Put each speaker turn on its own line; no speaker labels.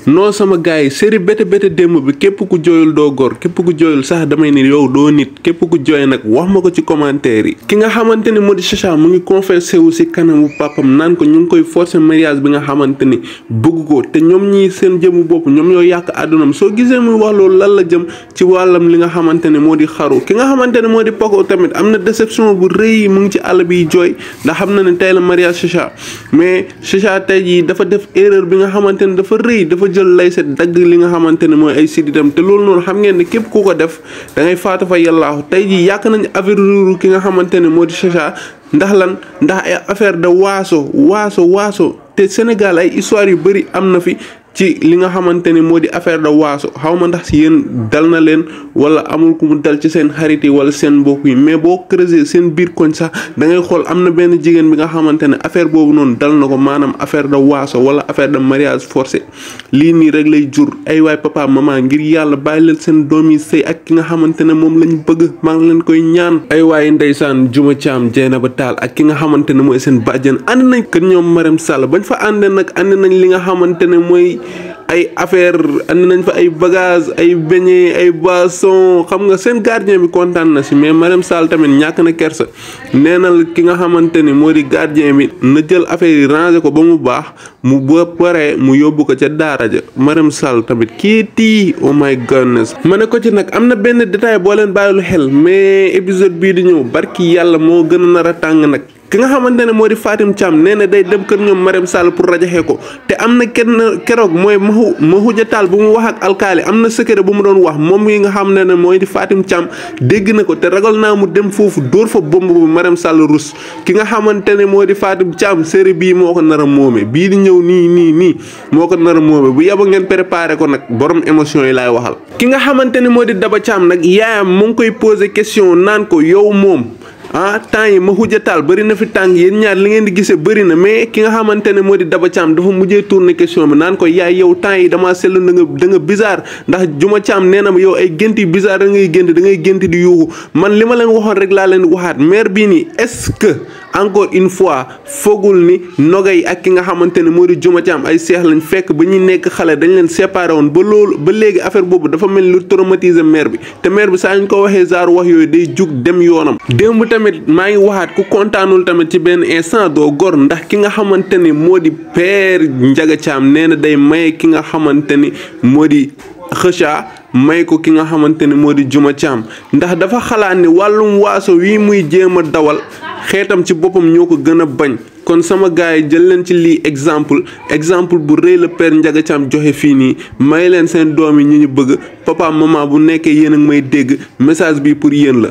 non sama gars yi série bete démb bi képp ku jooyul doo gor képp ku jooyul sax damay ni yow doo nit képp ku jooy nag wax ma ko ci commentaire yi. ki nga xamante ni moo di Chacha mu ngi confessé wu si kanamu papam naan ko ñu ngi koy forcer mariage bi nga xamante ni bëgg ko te ñoom ñii seen jëmu bopp ñoom ñoo yàq àddunam soo gisee muy wax loolu lan la jëm ci wàllam li nga xamante ne moo di xaru. ki nga xamante ne moo di Paco tamit am na déception bu rëy mu ngi ci àll bi jooy ndax xam na ne tey la mariage Chacha mais Chacha tey jii dafa def erreur bi nga xamante ne dafa rëy dafa jël lay set dagg li nga xamante ne mooy ay siditam te loolu noonu xam ngeen ne képp ku ko def da ngay faatu fa yàllaahu tey jii yàq nañ affaire ki nga xamante ne moo di Chacha ndax lan ndax ay affaire de waaso te Sénégal ay histoire yu bëri am na fi ci li nga xamante ni moo di affaire de waaso xaw ma ndax si yéen dal na leen wala amul ku mu dal ci seen xarit yi wala seen mbokk yi mais boo creuser seen biir koñ sax da ngay xool am na benn jigéen bi nga xamante ne affaire boobu noonu dal na ko maanaam affaire de waaso wala affaire de mariage forcé lii nii rek lay jur ay waay papa maman ngir yàlla bàyyi leen seen doom yi sëy ak ki nga xamante ne moom lañ bëgg maa ngi leen koy ñaan. ay waay ndeysaan Juma Caam Jeynaba Taal ak ki nga xamante ne mooy seen bàjjen ànd nañ kër ñoom Marème Sall bañ fa àndee nag ànd nañ li nga xamante ne mooy ay affaire andi nañ fa ay bagage ay beignet ay boisson xam nga seen gardien bi kontaan na si mais Marème Sall tamit ñàkk na kersa nee na ki nga xamante ni moo di gardien bi na jël affaire yi ranger ko ba mu baax mu ba pare mu yóbbu ko ca daara ja Marème Sall tamit kii oh my goodness. ma ne ko ci nag am na benn détail boo leen bàyyilu xel mais épisode bii di ñëw barki yàlla moo gën a nar a tàng nag. ki nga xamante ne moo di Fatim Thiam nee na day dem kër ñoom Marème Sall pour rajaxe ko te am na kenn keroog mooy Mahoudia Tall bu mu wax ak alkaali am na secret bu mu doon wax moom yi nga xam ne mooy di Fatim Thiam dégg na ko te ragal naa mu dem foofu dóor fa bomb bu Marème Sall rus ki nga xamante ne moo di Fatim Thiam série bii moo ko nar a moome bii di ñëw nii moo ko nar a moome bu yaba ngeen préparé ko nag borom émotion yi laay waxal. ki nga xamante ne moo di Daba Thiam nag yaayam mu ngi koy posé question naan ko yow moom. temps yi Mahoudia Tall bëri na fi tàng yéen ñaar li ngeen di gisee bëri na mais ki nga xamante ne moo di Daba Thiam dafa mujjee tourné question bi naan ko yaay yow temps yi damaa seetlu da nga bizarre ndax Juma Thiam nee na ma yow ay gént yu bizarre da ngay gént di yuuxu man li ma leen waxoon rek laa leen waxaat mère bii nii est-ce que encore une fois foogul ni Nogay ak ki nga xamante ne moo di Juma Thiam ay seex lañ fekk ba ñuy nekk xale dañ leen séparé woon ba loolu ba léegi affaire boobu dafa mel lu traumatiser mère bi te mère bi saa ñu ko waxee genre wax yooyu day jug dem yoonam démb tamit maa ngi waxaat ku kontaanul tamit ci benn instant doo gor ndax ki nga xamante ni moo di père Ndiaga Thiam nee na day maye ki nga xamante ni moo di Chacha may ko ki nga xamante ni moo di Juma Thiam ndax dafa xalaat ni wàllum waaso wi muy jéem a dawal xeetam ci boppam ñoo ko gën a bañ kon sama gars yi jël leen ci lii exemple bu rëy la père Ndiaga Thiam joxe fii nii may leen seen doom yi ñu bëgg papa maman bu nekkee yéen a ngi may dégg message bi pour yéen la.